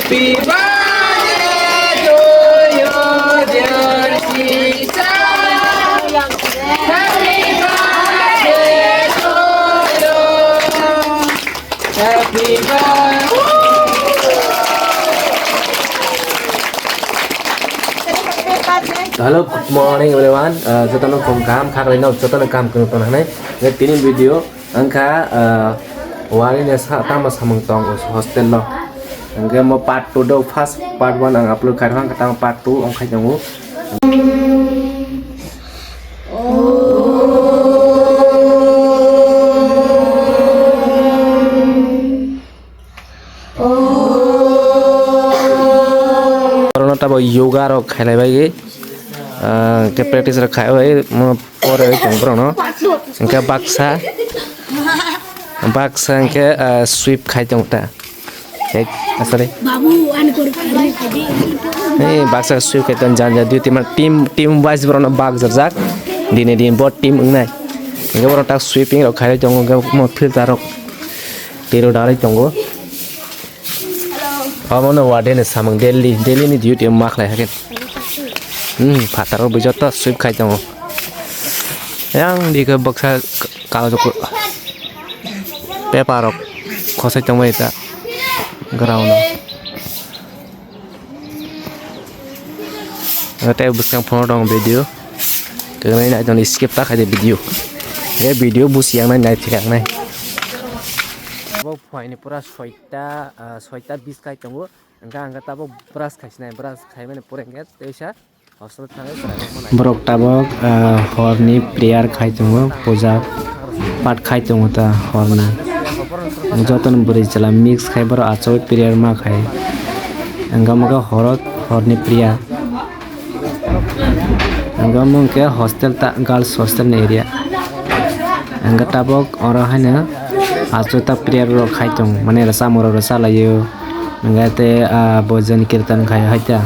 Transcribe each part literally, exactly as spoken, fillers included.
Happy birthday to you, dear sister. Happy birthday to you. Happy birthday. Hello, good morning everyone. Uh, jotono khum kaham, khaklai no jotono kaham kwrwng tong nai. Tini video Wngkha, ah, wari ni sa tamo samung tong hostel no. Hingke mo part two do, first part one ang upload khai rwkha, tamo part two wng khai tongo. Orono tabo yoga rok khailai bai, ah, hingke practice rok khai bai, mo pore bai tong borokno. Hingke baksa, baksa hingke, ah, sweep khai tong ta. Ek, asari. Babu, ani kor khai di. Hey, baksa sweep khai tong janja duty man team, team wise borokno bak jak jak. Dini din bo team wngnai. Hingke borok tak sweeping rok khai tongo, hingke mo filter rok. Tiro dalai tongo. Omo no warden ni samung daily, daily ni duty ma khlai haikhe. Hmm, phataro bo joto sweep khai tongo. Yang di khe baksa kala joko paper rok khosai tongbai ta ground o. Tei bwskang phone rok video. Kwrwngwi nai tongdi skip ta khaidi video. E video busi yang nai nai thikak nai. Bo phaini pura soita, ah, soita bis kai tongo. Hingke ang tabok brush khai sinai, brush khai mani pore hingke teisa hostel thangwi chwrai rokno nai. Borok tabok, ah, horni prayer khai tongo, puja pat khai tongo ta horni. Jotono bwrwi chwla mix khai borok achugwi prayer ma khai. Hingke omo khe horo horni prayer. Hingke omo hingke hostel ta, girls hostel ni area. Hingke tabok oro haino achukta prayer rok khai tong, mane rwchapmung rok rwchap laio. Hingke tei, ah, bhojon kirtan khai hai ta.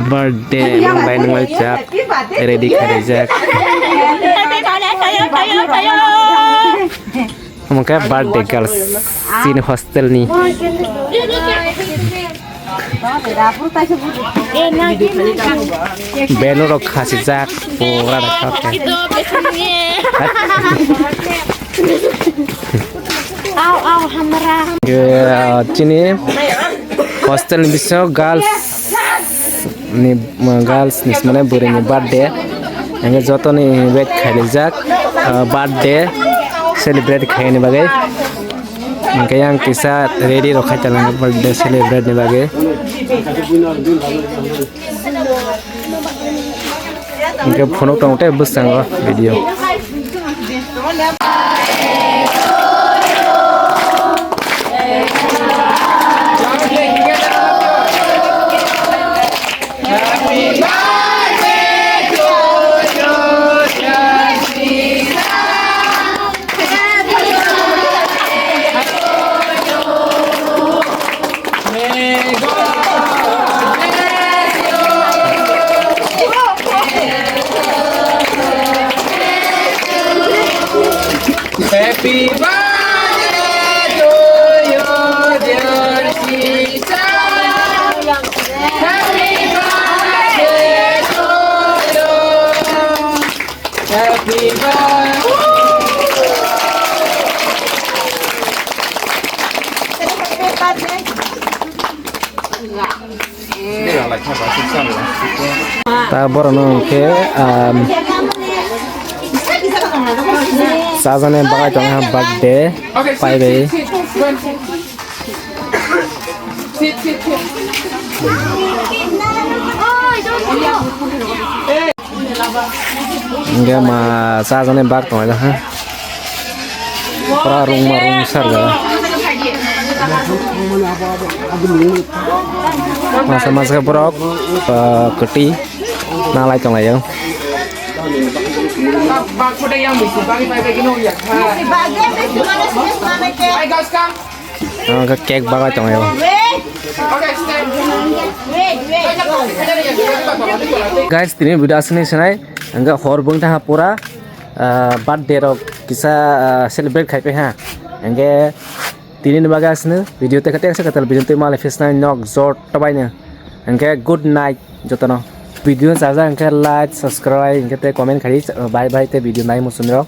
Birthday mwnglai nwnglai jak, ready khaijak. Omo khe birthday girl chini hostel ni. Balloon rok khasijak pura naithok khe. Au, au, hamra. Chini hostel ni bisingo girls ni, girls ni mane bwrwi ni birthday. Hingke joto ni wait khailaijak, ah, birthday celebrate khaini bagwi. Hingke yang kisa ready rok khai tongo birthday celebrate ni bagwi. Hingke phunuk tongo tei bwskango video. Happy birthday to you, dear sister. Happy birthday to you. Happy birthday. Ta borok no hwnkhe, um, chajani bagwi tongha birthday paibai. Hingke ma chajani bak tongo ha. Pura rungma rung sarjak. Masa masa borok, ah, kwtwi nalai tonglaio. Bak photo yang mesti bagi pai bagi no ya. Bagi yang mesti mana sih mana ke? Hai guys, come. Ang ke cake bagai tong yo. Wait, wait, wait. Guys, tini video asini senai. Ang ke hor bung tha pura, ah, birthday rok kisa, ah, celebrate khai pe ha. Ang ke tini ni bagai asini video te kete kete video te malai fisna nok jor tabai ne. Ang ke good night. Jotono video chaja hwnkhe like, subscribe, hwnkhe tei comment khai, bye bye, tei video nai muchunrok.